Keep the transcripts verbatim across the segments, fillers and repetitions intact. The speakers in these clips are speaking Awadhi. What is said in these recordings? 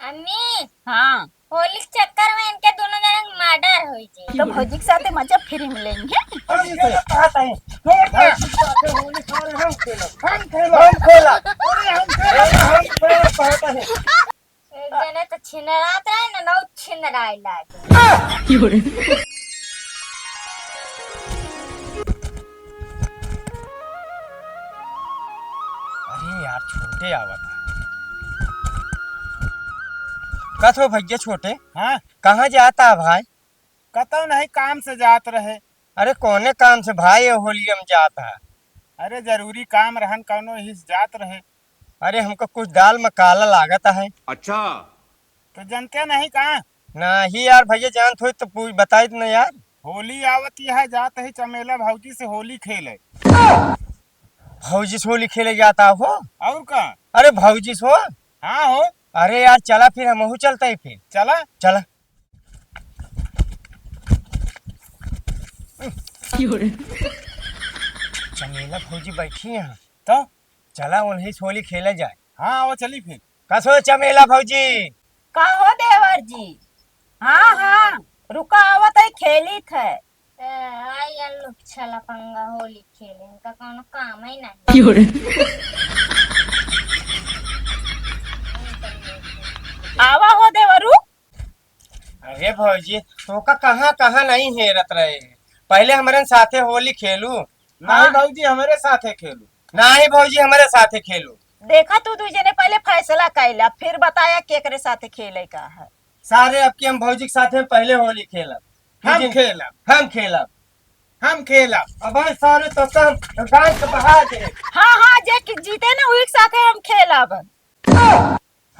अम्मी, हाँ। होली के चक्कर में इनके दोनों जने के मर्डर होई जाई। तो भौजी के साथे मजा फ्री में लेंगे। हम खेलत कहत हई, छोड़ दे। भौजी के साथे होली सारे हम खेलब। हम खेलब। हम खेलब। अरे हम खेलब, हम खेलब कहत हई। एक जने तो छिनरात रहे ना, नौ छिनराए लागे। अरे यार, छोटे आवत है। कथो भैया छोटे? हाँ? कहाँ जाता है भाई? कतौ नहीं, काम से जात रहे। अरे कौने काम से भाई, ये होलिया में जाता है? अरे जरूरी काम रहन कौनो, यही से जात रहे। अरे हमको कुछ दाल में काला लागत है। अच्छा। तो जनते नहीं का? नहीं यार भैया, जानत होई तो पूछ, बताई तो ना यार। होली आवत ही है, जात ही चमेला भौजी से होली खेले। भौजी से होली खेले जाता हो? और का? अरे भौजी से हो? हाँ हो। अरे यार चला फिर, हमहू चलते ही फिर। चला। चला। चमेला भौजी बैठी हैं। तो? चला उन्हीं से होली खेले जाए। हाँ, वो चली फिर। कसो चमेला भौजी? का हो देवर जी? हाँ, हाँ, रुका, आवत है, खेली थे। ए, आई अल्लू छला पंगा होली खेले, इनका कौनो काम ही नहीं। आवा हो देवरू। अरे भौजी, तोका कहाँ कहाँ नहीं हेरत रहे। पहले हमरे साथे होली खेलू। नहीं हाँ। भौजी, हमरे साथे खेलू। नहीं भौजी, हमरे साथे खेलू। देखा, तू दू जने पहले फैसला कैला, फिर बताया केकरे साथे खेले का है। सारे अब की हम भौजी के साथे पहले होली खेलब। हम लेकिन खेलब। हम खेलब। हम खेलब। अब सारे तो सब गाय के बहा दे। हाँ, हाँ, जे कि जीते ना, वही के साथे हम खेलब।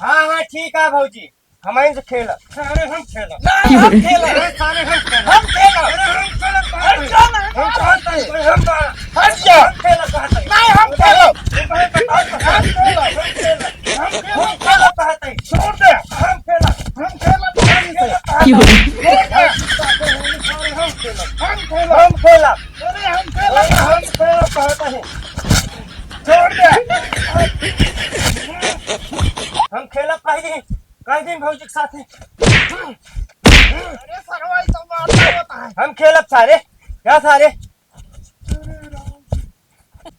हाँ, हाँ, ठीक है भौजी, हम इनसे खेलब। अरे हम खेलब। नहीं, हम खेलब। अरे सारे हम खेलब। हम खेलब। अरे हम खेलब। अरे हम खेलब। अरे हम खेलब। हट जा। हम खेलब। नहीं, हम खेलब। हम खेलब। हम खेलब। हम खेलब। छोड़ दे। हम खेलब। हम खेलब। हम खेलब। हम खेलब। हम खेलब। अरे हम खेलब। हम खेलब। छोड़ दे। हम खेलब कह दिन, कह दिन भौजी के साथे। अरे सरवा, ई तो मारता होता है। हम खेलब सारे, क्या सारे?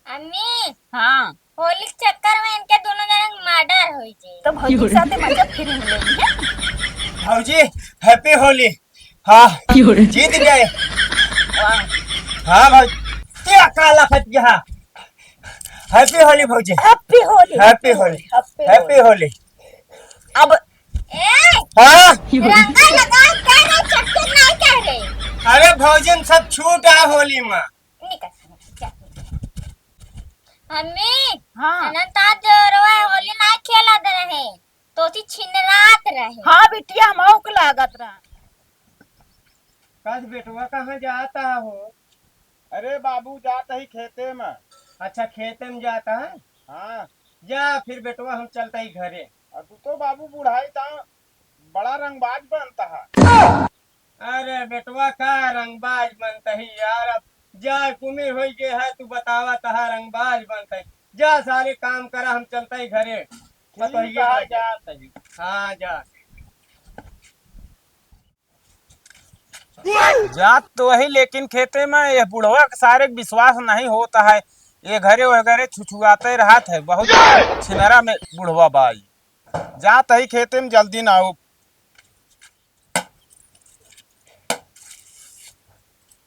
अम्मी, हाँ। होली के चक्कर में इनके दोनों जने के मर्डर होई जाई। तो भौजी के साथे मजा फ्री में लेंगे। भौजी, हैप्पी होली। हाँ, क्यों रे? जीत गए। हाँ भाई, क्या काला फट गया? हैप्पी होली भौजी। हैप्पी होली। हैप्पी होली। हैप्पी होली। अब ए, हाँ? रंगा लगा, कह रहे, चक्कर नहीं कह रहे। अरे भौजी, हम सब छूट आ होली में। निकल, निकल, जा। अम्मी, हाँ। अनंत आज जोरवा होली ना खेला दे रहे। तोती छिनरात रहे। हाँ बिटिया, हमहू के लागत रहा। कस बेटवा कहाँ जाता हो? अरे बाबू, जात ही खेते में। अच्छा, खेते में जाता है? हाँ। जा फिर बेटवा, हम चलता ही घरे। अब तू तो बाबू बुढ़ाई ता बड़ा रंगबाज बनता है। अरे बेटवा, का रंगबाज बनता ही यार, अब जा उमिर होई गे है, तू बतावा कहाँ रंगबाज बनता ही। जा सारे काम करा, हम चलता ही घरे। ठीक बतौइए है, ना। जात ही। हाँ, जा। जात तो वही, लेकिन खेते में ये बुढ़वा के सारे के विश्वास नहीं होता है। ये घरे वह घरे छुछुआते रहत है, बहुत छिनरा में बुढ़वा बाई। जात ही खेते में, जल्दी ना आओ।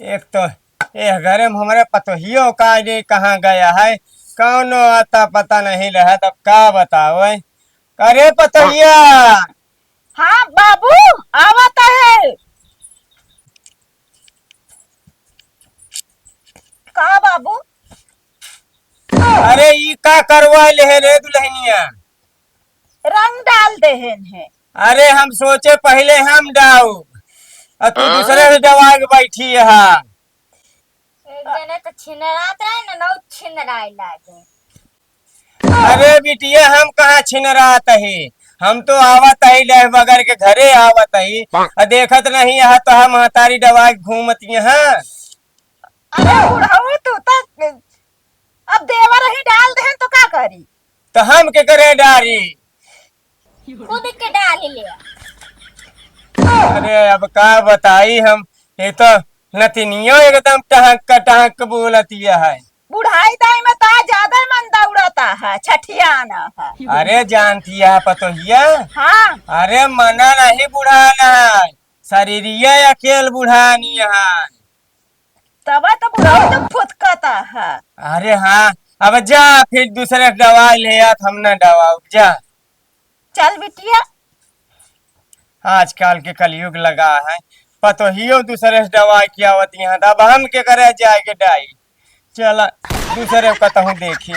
एक तो ये घरे में हमारे पतोहियो का नहीं कहाँ गया है, कौनो आता पता नहीं रहा, तब का बताओ। अरे पतोहिया, हाँ बाबू, आवत है। का बाबू? अरे ई का करवा ले है रे दुल्हनिया? रंग डाल देहेन है। अरे हम सोचे पहले हम डाउब, आ तू दूसरे से डवा के बैठी है। एक जने तो छिनरात रहे ना, नौ छिनराए लागे। अरे बिटिया, हम कहाँ छिनरात ही, हम तो आवत ही डह बगर के घरे आवत ही। आ देखत नहीं यहाँ तो हम महतारी डबा के घूमत यहाँ। अरे बुढ़ऊ, तू तो अब देवर ही डाल देहन तो का करी? तो हम के करे डारी? कूद के डाल ले। अरे अब का बताई हम, ये तो नतिनियो एकदम टहक टहक बोलतिया है। बुढ़ाई दाई में तो ज्यादा मन दौड़ता है, छठियाना है। अरे जानती है पतोहिया? हाँ। अरे मना नहीं बुढ़ाना है, शरीरिया अकेल बुढ़ानी है। तब तो बुढ़ाऊ तो फुदकता है। अरे हाँ, अब जा फिर दूसरे से दवाई ले आ, हम ना दवाऊ, जा। चल बिटिया। आजकल के कलयुग लगा है, पतोहियो दूसरे से दवाई कियावत यहाँ, अब हम के करे जाए के डाई, चला दूसरे कतहूँ देखी।